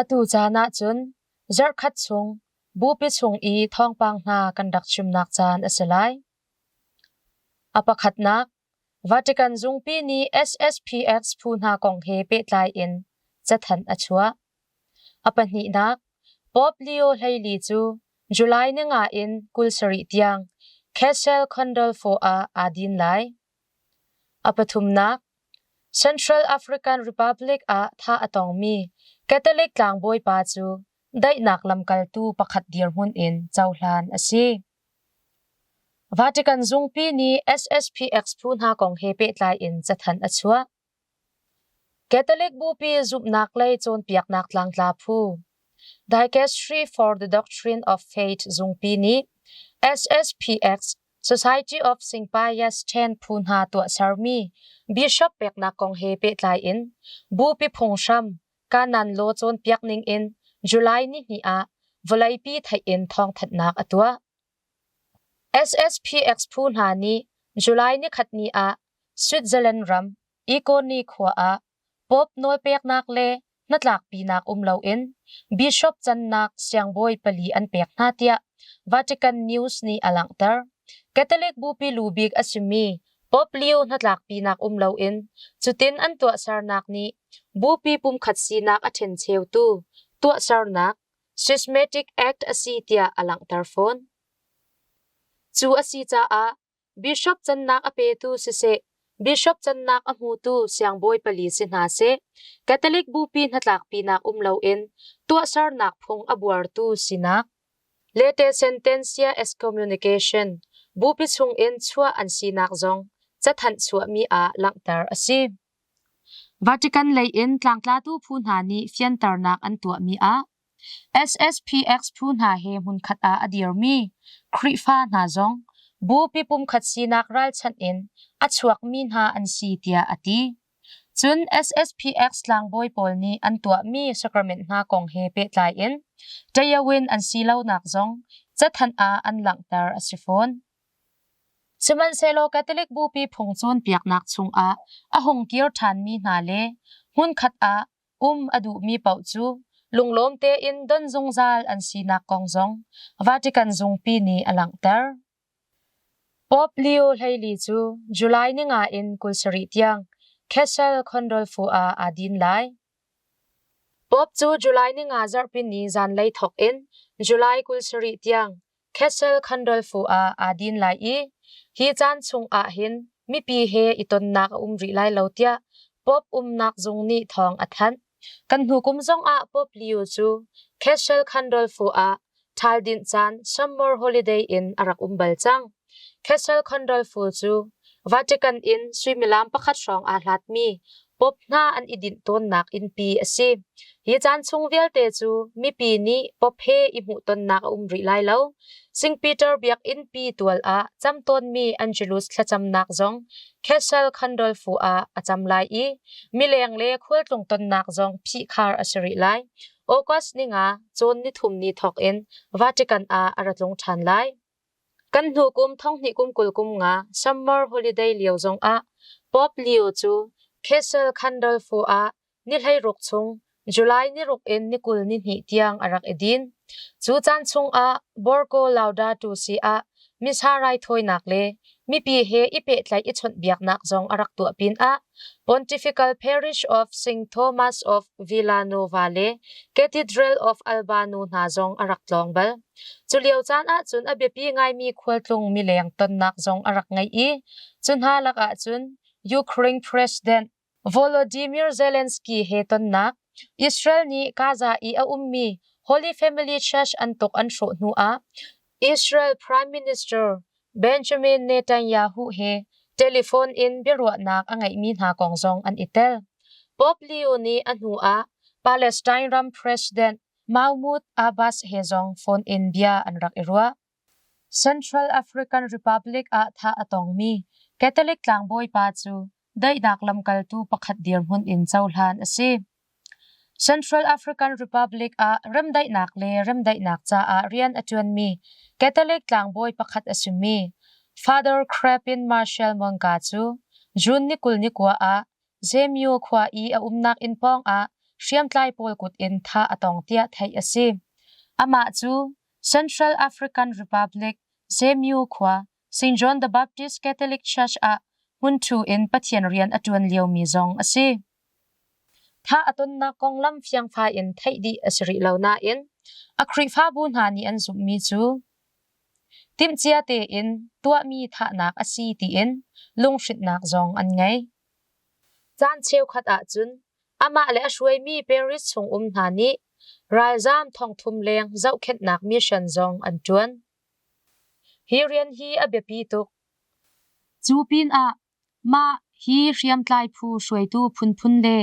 Atu caan ahcun zarhkhat chung bupi chung i thawngpang hna kan rak chimnak caan a si lai. A pakhatnak, Vatican zungpi nih SSPX phu hna kong he pehtlai in cathanh a chuah. A pahnihnak, Pope Leo 14 cu July ninga in 27 tiang Castel Gandolfo ah aa din lai. A pathumnak, Central African Republic ah thah a tongmi Catholic tlangbawi pa cu daihnak lamkaltu pakhat dirhmun in cohlan a si. Vatican zungpi nih SSPX phu hna kong he pehtlai in cathanh a chuah. Catholic Bupi zumhnak lei cawnpiaknak tlangtla phu Dicastery for the Doctrine of Faith zungpi nih SSPX Society of St. Pius X phu hna tuahsermi bishop peknak kong he pehtlai in bupi phunghram Kanan law cawnpiak ning in July nihnih ah vawleipi theih in thawngthanhnak a tuah. SSPX phu hna nih July nikhat ni ah Switzerland ram Iconi khua ah Pope nawlpeknak le hnatlakpinak um loin bishop cannak siangbawi pali an pek hna tiah Vatican News nih a langhter. Catholic bupi lu bik a simi Pope Leo hnatlakpinak um loin cutin an tuahsernak nih bupi pumkhat sinak a ṭhencheutu tuahsernak Schismatic Act a si tiah a langhter fawn. Cu a si caah Bishop cannak a petu siseh, bishop cannak a hmutu siangbawi pali si hna seh, Catholic bupi hnatlakpinak um loin tuahsernak phung a buartu sinak, Lete sententia excommunication, bupi chungin chuah an sinak zong cathanh chuahmi ah langhter a si. Vatican lei in tlangtlatu phu hna nih fianternak an tuahmi ah SSPX phu hna he hmunkhat ah a dirmi Khrihfa hna zong bupi pumkhat sinak ralchanh in a chuakmi hna an si tiah a ti. Cun SSPX tlangbawi pawl nih an tuahmi sacrament hna kong he pehtlai in ṭayawin an si lonak zong cathanh ah an langhter a si fawn. Sihmanhsehlaw Catholic Bupi phung cawnpiaknak chungah a hung kir ṭhanmi hna le hmunkhat ah um a duhmi paoh cu lunglawm tein don zungzal an sinak kong zong Vatican zungpi nih a langhter. Pope Leo 14 cu July ninga in 27 tiang Castel Gandolfo ah aa din lai. Pope cu July ninga zarhpini zanlei thawk in July 27 tiang Castel Gandolfo ah aa din lai i hi caan chung ah hin mipi he i tonnak a um rih lai lo tiah Pope umnak zung nih thawng a thanh. Kan hnu kum zong ah Pope Leo cu Castel Gandolfo ah ṭhal dinh caan summer holiday in a rak um bal cang. Castel Gandolfo cu Vatican in suimilam pakhat hrawng aa hlatmi Pope hna an i dinh tawnnak innpi a si. Hi caan chung vialte cu mipi nih Pope he i hmuhtonnak a um rih lai lo. St. Peter biakinnpi tual ah cam tawnmi Angelus thlacamnak zong Castel Gandolfo ah a cam lai i mileng le khualtlung tonnak zong phihkhar a si rih lai. August ninga cawn nithum ni thawk in Vatican ah a ra tlung ṭhan lai. Kan hnu kum thonghnih kum 20 kum nga summer holiday lio zongah Pope Leo cu Castel Gandolfo ah ni 16 chung July ni ruk in ni 20 ni hnih tiang a rak i din. Cu caan chungah Borgo Laudato Si ah Missa raithawinak le mipi he i pehtlaih i chawnhbiaknak zong a rak tuah pinah Pontifical Parish of St. Thomas of Villanova le Cathedral of Albano hna zong a rak tlawng bal. Culio caan ahcun a biapi ngaimi khualtlung mileng tonnak zong a rak ngei i cu hna lakah cun Ukraine President Volodymyr Zelensky he tonnak, Israel nih Gaza i a ummi Holy Family Church an tuk an hrawh hnuah Israel Prime Minister Benjamin Netanyahu he telephone in biaruahnak a ngeihmi hna kong zong an i tel. Pope Leo nih a hnuah Palestine ram President Mahmoud Abbas he zong phone in bia an rak i ruah. Central African Republic ah thah a tongmi Catholic tlangbawi pa cu daihnak lamkaltu pakhat dirhmun in cohlan a si. Central African Republic ah remdaihnak le remdaihnak caah rian a ṭuanmi Catholic tlangbawi pakhat a simi Father Crepin Martial Monga cu June ni 29 ah Zemio khua i a umnak inn pawngah hriamtlai pawl kut in thah a tong tiah theih a si. Amah cu Central African Republic, Zemio khua, St. John the Baptist Catholic Church ah hmunthu in Pathian rian a ṭuan liomi zong a si. Thah a tonnak konglam fiangfai in theih dih a si rih lo nain a Khrihfabu hna nih an zumhmi cu timhcia tein tuahmi thahnak a si tiin lunghrinhnak zong an ngei. Caan cheukhat ahcun amah le a hruaimi Paris chungum hna nih ralzaam thongthum leng zohkhenhnak mission zong an ṭuan. Hi rian hi a biapi tuk. Cu pinah mah hi hriamtlai phu hruaitu phunphun le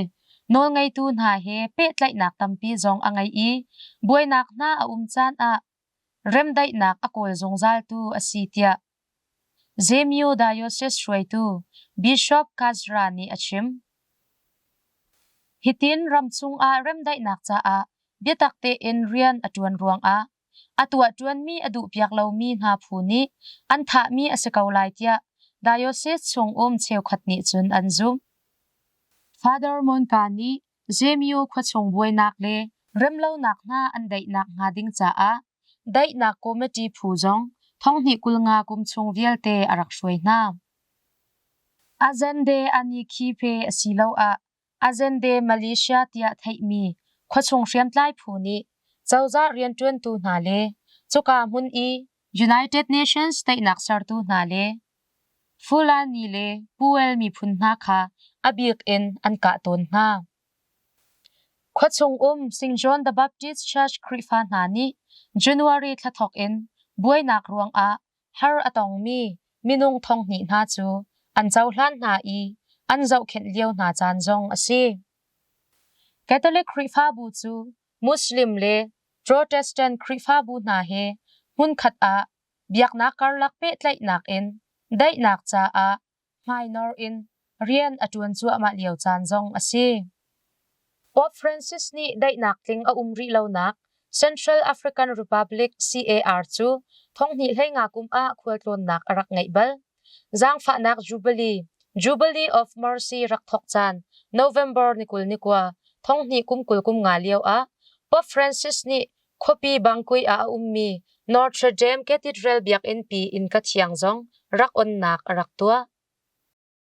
nawlngeitu hna he pehtlaihnak tampi zong a ngei i buainak hna a um caan ah remdaihnak a kawl zungzaltu a si tiah Zemio Diocese hruaitu Bishop Kazra nih a chim. Hitin ramchung ah remdaihnak caah biatak tein rian a ṭuan ruangah A tuahṭuanmi a duhpiak lomi hna phu nih an thahmi a si ko lai tiah diocese chungum cheukhat nih cun an zumh. Father Monka nih Zemio khuachung buainak le remlonak hna an daihnak hnga ding caah daihnak committee phu zong thonghnih 25 kum chung vialte a rak hruai hna. Azende Anikhipe asiloah Azende Malaysia tiah theihmi khuachung hriamtlai phu nih cozah rianṭuantu hna le cuka hmun i United Nations daihnak sertu hna le Fulani le Puel miphun hna kha a bik in an kah tawn hna. Khuachung um St. John the Baptist Church Khrihfa hna nih January thla thawk in buainak ruangah har a tongmi minung thonghnih hna cu an cohlan hna i an zohkhenh lio hna caan zong a si. Catholic Khrihfabu cu Muslim le Protestant Khrihfabu hna he hmunkhat ah biaknak karlak pehtlaihnak in daihnak caah hmainor in rian a ṭuan cuahmah lio caan zong a si. Pope Francis nih daihnak tling a um rih lonak Central African Republic CAR cu thonghnih 15 kum ah khualtlawnnak a rak ngeih bal. Zaangfahnak Jubilee Jubilee of Mercy rak thawk caan November ni 29 thonghnih kum 20 kum nga lio ah Pope Francis nih khuapi Bangui ah a ummi Notre Dame Cathedral biakinn pi innka thiang zong rak onnak a rak tuah.